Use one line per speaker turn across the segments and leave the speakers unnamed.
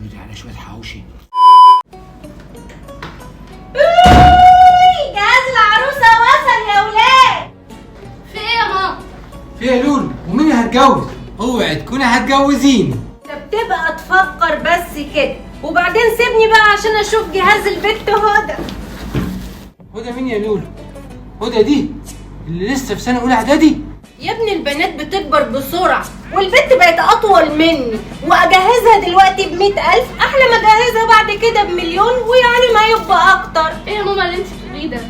ايدي على شوية حواوشي.
جهاز العروسة وصل يا ولاد.
في ايه يا ماما؟
في ايه يا لولو؟ ومين هتجوز؟ اوعي تكوني هتجوزيني.
انت بتبقى تفكر بس كده، وبعدين سيبني بقى عشان اشوف جهاز البت هدى.
هدى مين يا لولو؟ هدى دي اللي لسه في سنة اولى اعدادي؟
يا ابني البنات بتكبر بسرعة، والبت بقت اطول مني، واجهزها دلوقتي ب100,000 احلى ما اجهزها بعد كده ب1,000,000، ويعني ما يبقى اكتر.
ايه يا ماما اللي انت بتقوليه ده؟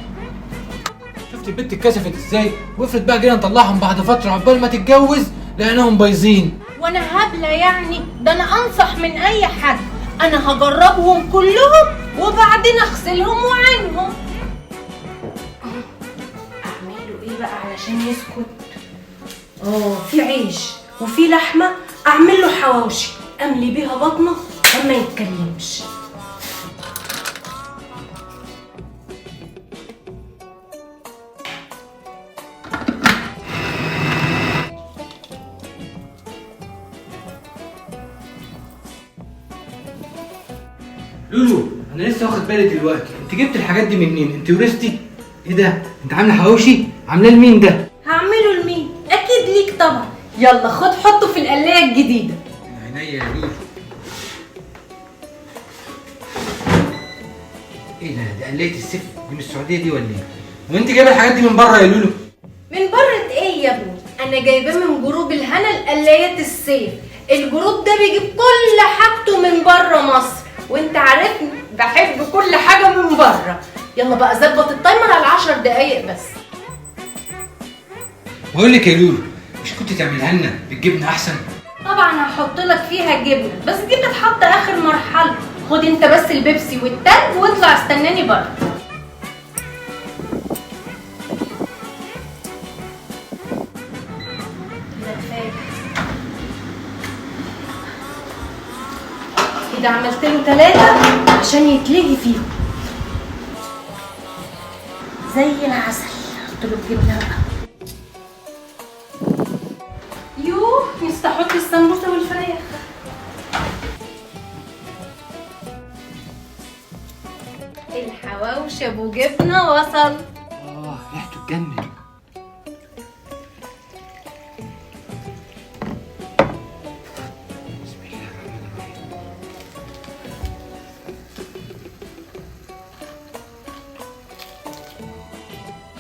شفت البت اتكسفت ازاي؟ وافرض بقى جينا نطلعهم بعد فترة عقبال ما تتجوز لقيناهم بايظين.
وانا هبلة يعني؟ ده انا انصح من اي حد، انا هجربهم كلهم وبعدين اغسلهم وعنهم. اعمله ايه بقى علشان يسكت؟ في عيش وفي لحمه، اعمل له حواوشي املي بيها بطنه عشان ما يتكلمش.
لولو انا لسه واخد بالي دلوقتي، انت جبت الحاجات دي منين؟ انت ورثتي؟ ايه ده؟ انت عامله حواوشي؟ عاملاه لمين ده؟
هعمله لمين؟ اكيد ليك طبعا. يلا خد حطه في القلايه الجديدة.
عينيا يا لولو. ايه ده؟ ده قلايه السيف دي من السعودية دي ولا ايه؟ وانت جايبه الحاجات دي من بره يا لولو؟
من بره ايه يا ابني؟ انا جايباه من group الهنا القلايات السيف. ال group ده بيجيب كل حاجته من بره مصر، وانت عارفني بحب كل حاجة من بره. يلا بقى ظبط ال timer على 10 دقايق بس.
بقول لك يا لولو، مش كنت تعملها لنا بالجبنه احسن؟
طبعا هحط لك فيها جبنه، بس دي بتتحط اخر مرحلة. خد انت بس البيبسي والتلج واطلع استناني بره. كده كفاية كده. عملت له 3 عشان يتلهي فيهم زي العسل. حط له الجبنة بقى. يوه نفسي احط السمبوسه والفراخ. الحواوشي ابو جبنه وصل.
ريحته تجنن. بسم الله الرحمن الرحيم.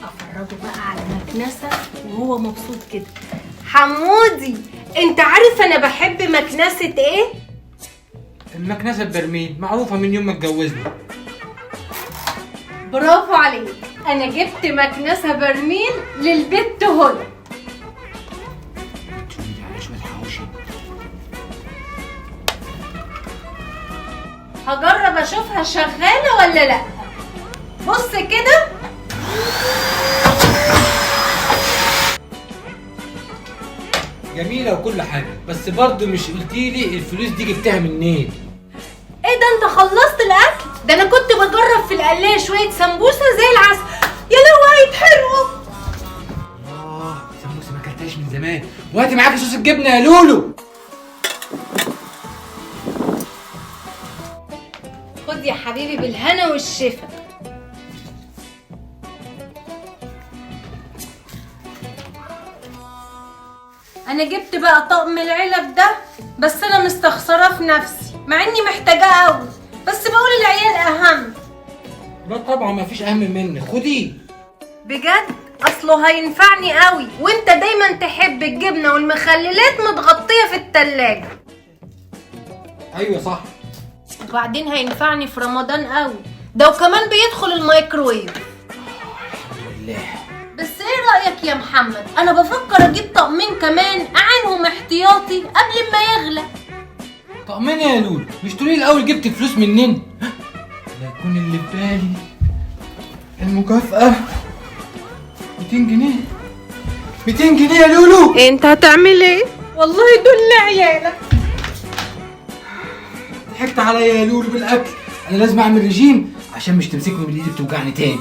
افرجه بقى على مكنسة وهو مبسوط كده. حمودي انت عارف انا بحب مكنسة ايه؟
المكنسة ببرميل، معروفة من يوم ما اتجوزنا.
برافو عليك، انا جبت مكنسة برميل للبت هدى.
على شوية حواوشي.
هجرب اشوفها شغالة ولا لا. بص كده.
جميلة وكل حاجة، بس برضه مش قلتيلي الفلوس دي جبتها منين؟
ايه ده انت خلصت الاكل؟ ده انا كنت بجرب في القلاية شوية سمبوسة زي العسل. يا لهوي هيتحرقوا.
سمبوسة ما اكلتهاش من زمان. وهاتي معاكي صوص الجبنة يا لولو.
خد يا حبيبي بالهنا والشفا. انا جبت بقى طقم العلب ده، بس انا مستخسراه في نفسي مع اني محتاجاه قوي، بس بقول العيال اهم.
لا طبعا ما فيش اهم مني، خديه
بجد اصله هينفعني قوي. وانت دايما تحب الجبنة والمخللات متغطيه في التلاجة.
ايوه صح.
وبعدين هينفعني في رمضان قوي ده، وكمان بيدخل الميكرويف.
الحمد لله.
بس ايه رأيك يا محمد؟ انا بفكر اجيب طقمين كمان اعينهم احتياطي قبل ما يغلى.
طقمين يا لولو؟ مش تقولي الاول جبت فلوس منين؟ لا يكون اللي في بالي المكافأة 200 جنيه. 200 جنيه يا لولو.
انت هتعمل ايه؟ والله دول عيالك.
ضحكت عليا يا لولو بالاكل. انا لازم اعمل رجيم عشان مش تمسكني من ايدي بتوجعني تاني.